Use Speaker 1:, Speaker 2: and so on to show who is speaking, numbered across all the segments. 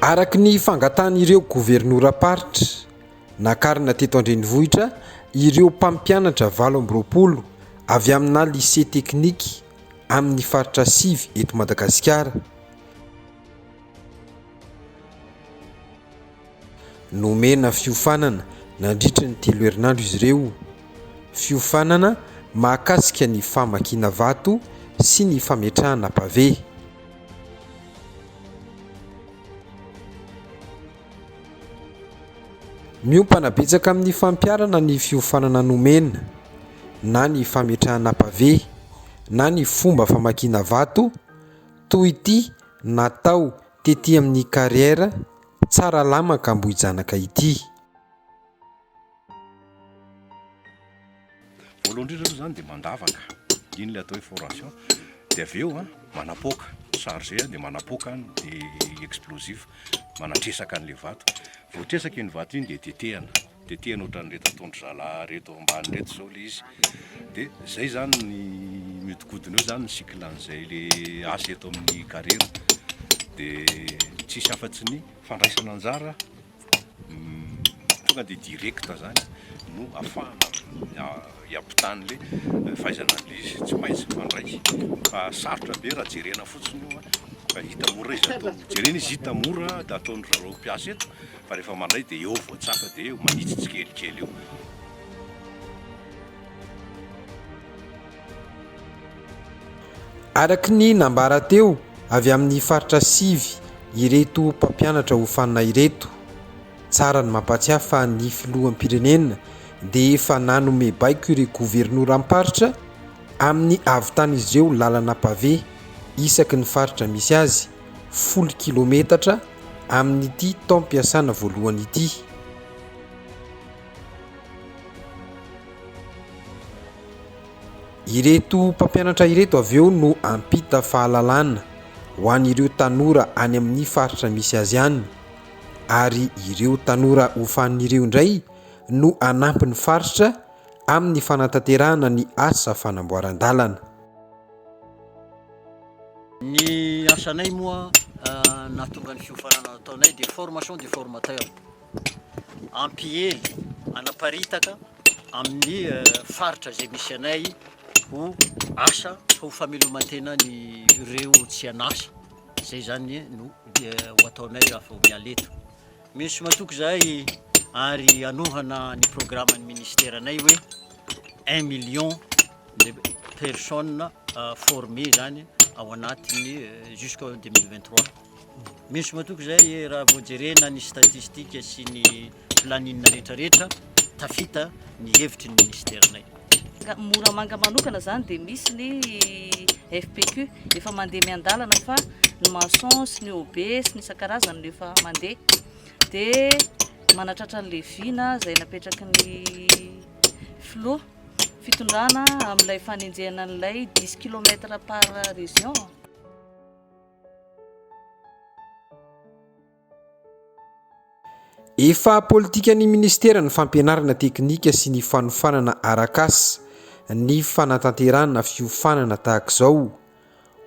Speaker 1: Araka ny fangatahan'ireo governoram-paritra, nakarina teto an-drenivohitra ireo mpampianatra 28 avy amina lycée teknika amin'ny faritra sivy eto Madagasikara. Nomena fiofanana nandritra ny telo herinandro izy ireo, fiofanana mahakasika ny famakiana vato sy ny fametrahana pavé. Miompana betsaka amin'ny fampiharana ny fiofanana nomena, na ny fametrahana pavé, na ny fomba famakiana vato, toy ity natao tety amin'ny carrière Tsaralamaka Ambohijanaka ity.
Speaker 2: Voalohany indrindra aloha izany dia mandavaka, iny ilay atao hoe foration, dia avy eo manapoaka, charger dia manapoaka ny explosif, manatresaka an'ilay vato, vao tresaka iny vato iny dia tetehana, tetehana ohatran'ireto ataon-dry zalahy ireto ambany ireto izao ilay izy, dia izay izany ny mihodinkodina eo izany ny cycle an'izay ilay asa eto amin'ny carrière, dia tsisy afa-tsy ny fandraisana anjara. Tonga dia direct zany no afahana hiampitan'le fahaizana an'le izy, tsy maintsy mifandray fa sarotra be raha jerena fotsiny io fa hita mora izy atao, jerena izy hita mora dia ataon-dry zareo mpiasa eto fa rehefa mandray dia eo vao tsapa dia manitsy tsikelikely eo.
Speaker 1: Araka ny nambara teo, avy amin'ny faritra sivy ireto mpampianatra hofanina ireto. Tsara ny mampatsiahy fa ny filoham-pirenena dia efa nanome baiko ireo governoram-paritra amin'ny havitan'izy ireo lalana pavé isaky ny faritra misy azy, folo kilometatra, amin'ity taom-piasana voalohany ity. Ireto mpampianatra ireto avy eo no hampita fahalalana ho an'ireo tanora any amin'ny faritra misy azy any, ary ireo tanora hofanin'ireo indray no hanampy ny faritra amin'ny fanatanterahana ny asa fanamboaran-dalana.
Speaker 3: Ny asanay moa nahatonga ny fiofanana nataonay dia formation du formateur. Hampiely, hanaparitaka amin'ny faritra izay misy anay ho asa, ho fameloman-tena ny ireo tsy an'asa. Izay izany no ho ataonay raha vao miala eto. Mino sy matoky izahay ary hanohana ny programan'ny ministeranay hoe un million de personnes formées izany ao anatin'ny jusqu'en 2023. Mino sy matoky izay raha vao jerena ny statistique sy ny planning rehetra rehetra, tafita ny hevitry ny ministeranay.
Speaker 4: Moramanga manokana zany dia misy ny FPQ efa mandeha miandalana fa ny maçon sy ny OB sy ny isan-karazany no efa mandeha dia manatratra an'ilay vina izay napetraky ny filoha fitondrana amin'ilay fanenjehana an'ilay dix kilomètre par région.
Speaker 1: Efa politikan'ny minisiteran'ny fampianarana teknika sy ny fanofanana arak'asa ny fanatanterahana fiofanana tahaka izao.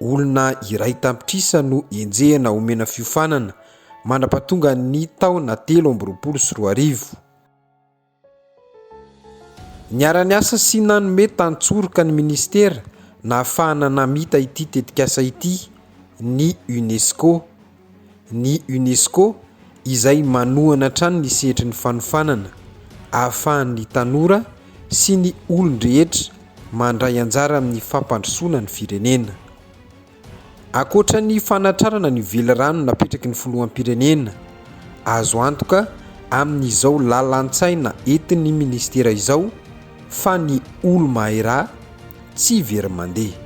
Speaker 1: Olona iray tapitrisa no enjehina omena fiofanana mandra-pahatongan'ny taona 2023. Niara-niasa sy nanome tantsoroka ny minisitera nahafahana namita ity tetikasa ity ny Unesco. Ny Unesco izay manohana hatrany ny sehatry ny fanofanana ahafahan'ny tanora sy ny olon-drehetra mandray anjara amin'ny fampandrosoana ny firenena. Ankoatra ny fanatrarana ny velirano napetraky ny filoham-pirenena, azo antoka amin'izao lalan-tsaina entin'ny minisitera izao fa ny olo-mahay raha tsy very mandeha.